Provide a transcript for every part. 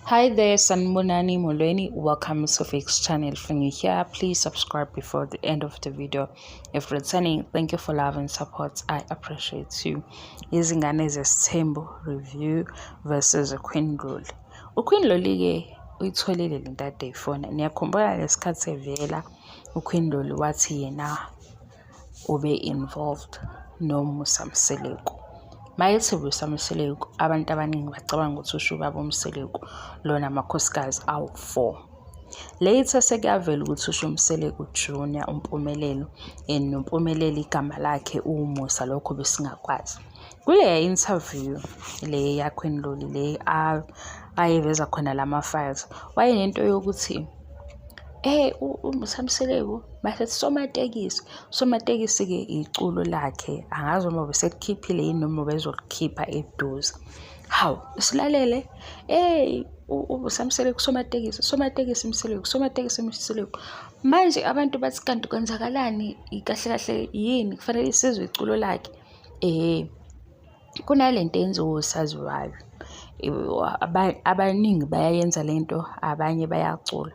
Hi there, Sanibonani Molweni. Welcome to Fix Channel. If you're here, please subscribe before the end of the video. If returning, thank you for love and support. I appreciate you. Izingane Zesithembu review versus Queen Loli. UQueen Loli-ke uyitholile lento ade eyifuna. Niyakhumbula lesikhathi evela uQueen Loli wathi yena ube involved noMusa Mseleku. Mayethi Musa Mseleku, abantu abaningi bacabanga ukuthi usho ubaba uMseleku lona amakhosikazi awu-4. Later sekuyavela ukuthi usho uMseleku Junior uMpumelelo and noMpumelelo igama lakhe uwuMusa, lokho besingakwazi. Kuleya interview le yaQueen Loli le ayeveza khona lama-files, wayenento yokuthi uMusa Mseleku masethi somatekisi. Somatekisi-ke iculo lakhe, angazi noma ubeselikhiphile yini noma ubezolikhipha eduze. Hawu, silalele, hey, uMusa Mseleku somatekisi, somatekisi Mseleku, somatekisi Mseleku. Manje abantu bathi kanti kwenzakalani kahle kahle, yini kufanele sizwe iculo lakhe? Kunalento eyenziwa osaziwayo, abaningi bayayenza lento, abanye bayacula.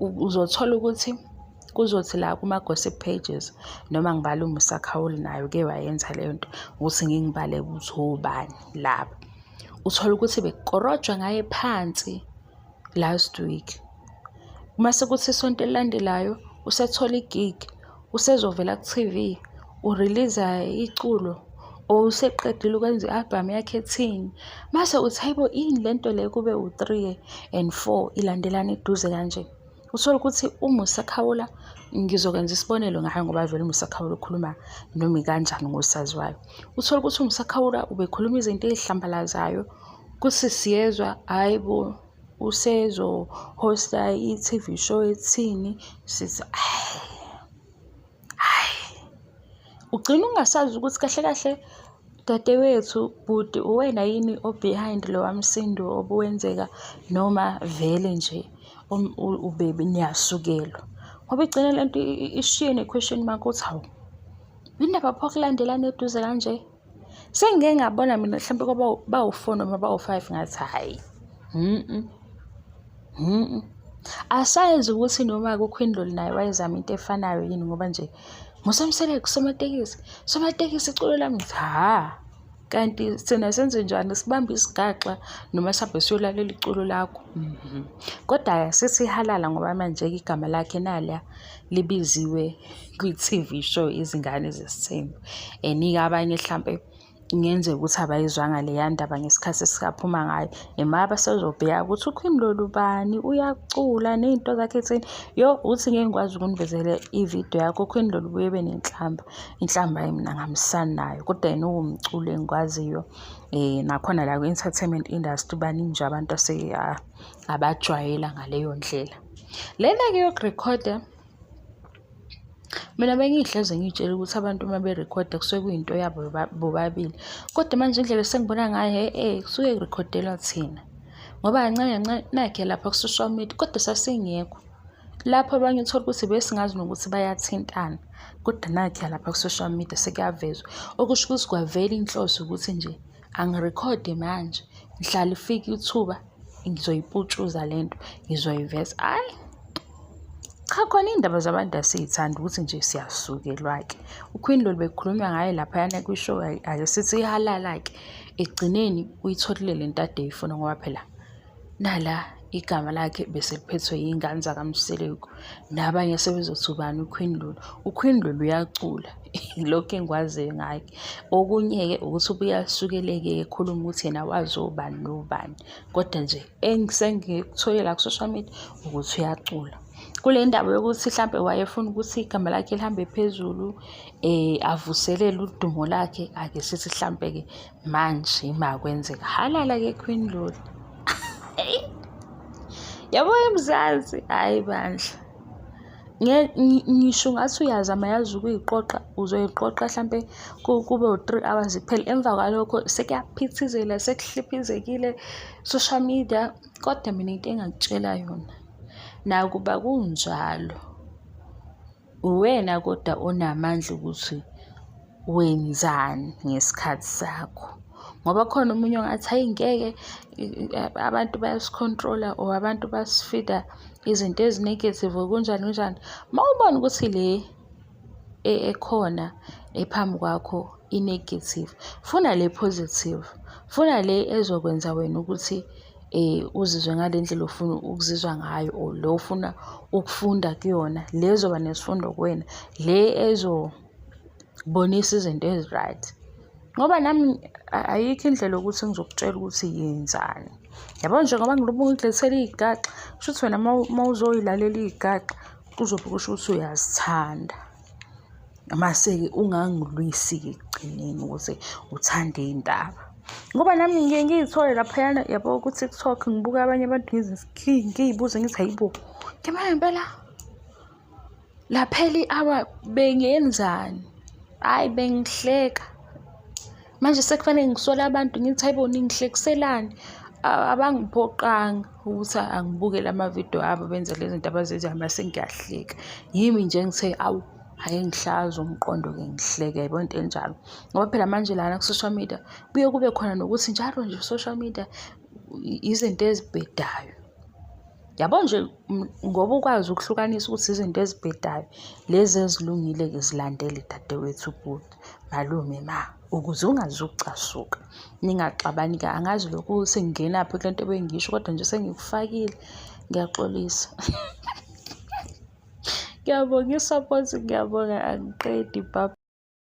Uzothola ukuthi kuzothi la kuma-gossip pages, noma ngibale uMusa Khawula naye uke wayenza leyo nto, ukuthi ngingibale ukuthi obani laba. Uthole ukuthi bekukorojwa ngaye phansi last week. Mase kuthi isonto elilandelayo usethola i-gig, usezovela ku-TV, u-release-a iculo or useqedile ukwenza i-album yakhe ethini. Mase uthi hayibo, yini lento le kube u-3 and 4 ilandelana eduze kanje? Uthole ukuthi uMusa Khawula, ngizokwenza isibonelo ngaye ngoba vele uMusa Khawula ukhuluma noma ikanjani ngosaziwayo. Uthole ukuthi uMusa Khawula ubekhuluma izinto ey'hlambalazayo, kuthi siyezwa hhayi bo, usezo-host-a i-TV show ethini, sithi hhayi, hhayi. Ugcina ungasazi ukuthi kahle kahle dadewethu, bhuti, uwena yini o-behind lowa msindo obuwenzeka noma vele nje ubebe niyasukelwa. Ngoba igcine lento ishiye ne-question mark ukuthi hawu, yini ndaba pho kulandelana eduze kanje? Sengike ngabona mina mhlampe kwaba bawu-4 noma bawu-5, ngathi hhayi, Asazi ukuthi noma-ke uQueen Loli naye wayezama into efanayo yini, ngoba nje Musa Mseleku somatekisi, somatekisi iculo lami, ngithi hha, kanti thina senzenjani, sibambe isigaxa noma sihambe siyolalela iculo lakho? Kodwa sithi halala ngoba manje-ke igama lakhe naliya libiziwe kwi-TV show Izingane Zesithembu. And-ke abanye hlampe kungenzeka ukuthi abayizwanga leya ndaba ngesikhathi esikaphuma ngayo. Ema basezobheka ukuthi uQueen Loli ubani, uyacula ney'nto zakhe ethini. Yo, ukuthi ngeke ngikwazi ukunivezela ividiyo yakho, uQueen Loli ubuye ebe nenhlamba. Inhlamba mina angihambisani nayo, kodwa yena uwumculi engikwaziyo. Nakhona la kwi-entertainment industry baningi nje abantu abajwayela ngaleyo ndlela. Lena-ke yokurekhoda, mina bengihlezi ngiy'tshela ukuthi abantu uma berekhoda kusuke kuyinto yabo bobabili. Kodwa manje indlela esengibona ngayo, hhe kusuke kurekhodelwa thina. Ngoba kancane kancane nakhe lapha ku-social media, kodwa sasingekho. Lapho abanye uthole ukuthi besingazi nokuthi bayathintana, kodwa nakhiya lapha ku-social media sekuyavezwa. Okusho ukuthi kwavela inhloso ukuthi nje angirekhode manje, mhla lifika ithuba ngizoyiputshuza lento, ngizoyiveza. Hhayi, cha, khona iy'ndaba zabantu asiy'thandi, ukuthi nje siyasukelwa-ke. UQueen Loli bekukhulunywa ngaye laphayana kwi-show, ake sithi halala-ke. Ekugcineni uyitholile lento ade eyifuna, ngoba phela nala igama lakhe bese liphethwe yiy'ngane zakaMseleku. Nabanye sebezothi ubani uQueen Loli? UQueen Loli uyacula, ilokhu engikwaziyo ngaye. Okunye-ke ukuthi ubuye asukeleke ekhuluma ukuthi yena wazi obani nobani. Kodwa nje engisengikuthole la ku-social media ukuthi uyacula. Kule ndaba yokuthi hlampe wayefuna ukuthi igama lakhe lihambe phezulu, avuselele udumo lakhe, ake sithi hlampe-ke manje ima kwenzeka. Halala-ke Queen Loli. Yabo eMzansi, hhayi bandla. Ngisho ungathi uyazama yazi ukuyiqoqa, uzoyiqoqa hlampe kube u-3 hours kuphela. Emva kwalokho sekuyaphithizela, sekuhliphizekile social media. Kodwa mina into engingakutshela yona, nakuba kunjalo, uwena kodwa onamandla ukuthi wenzani ngesikhathi sakho. Ngoba khona omunye ongathi hhayi ngeke abantu bayasi-control-a or abantu basifida izinto ezi-negative or kunjani kunjani. Uma ubona ukuthi le ekhona ephambi kwakho i-negative, funa le positive, funa le ezokwenza wena ukuthi uzizwe ngale ndlela ofuna ukuzizwa ngayo or le ofuna ukufunda kuyona, le ezoba nesifundo kuwena, le ezobonisa izinto ezi-right. Ngoba nami ayikho indlela yokuthi ngizokutshela ukuthi yenzani. Yabo nje ngoba ngilobu ngikulethela iy'gaxa, kusho ukuthi wena uma uzoyilalela iy'gaxa kuzobe kusho ukuthi uyazithanda. Mase-ke ungangilwisi-ke ekugcineni ukuthi uthanda iy'ndaba. Ngoba nami ngiye ngiy'thole laphayana yabo ku-TikTok ngibuka abanye abantu ngiy'buze ngithi hayi bo, ngempela ngempela laphela i-hour bengenzani? Hhayi bengihleka. Manje sekufanele ngisole abantu ngithi hayi bo ningihlekiselani? Abangiphoqanga ukuthi angibukele amavidiyo abo benze le zinto abazenzayo mase ngiyahleka. Yimi nje engithe awu ake ngihlaze umqondo-ke ngihleke yayibona into enjalo. Ngoba phela manje lana ku-social media kuye kube khona nokuthi njalo nje social media izinto ezibhedayo. Yabo nje ngoba ukwazi ukuhlukanisa ukuthi izinto ezibhedayo lezi ezilungile-ke zilandele dadewethu, bhuti, malume, ma ukuze ungazucasuka. Ningaxabani-ke angazi lokhu sengingenaphi kule nto ebengisho kodwa nje sengikufakile ngiyaxolisa. Ngiyabonga i-support ngiyabonga angiqedi bye.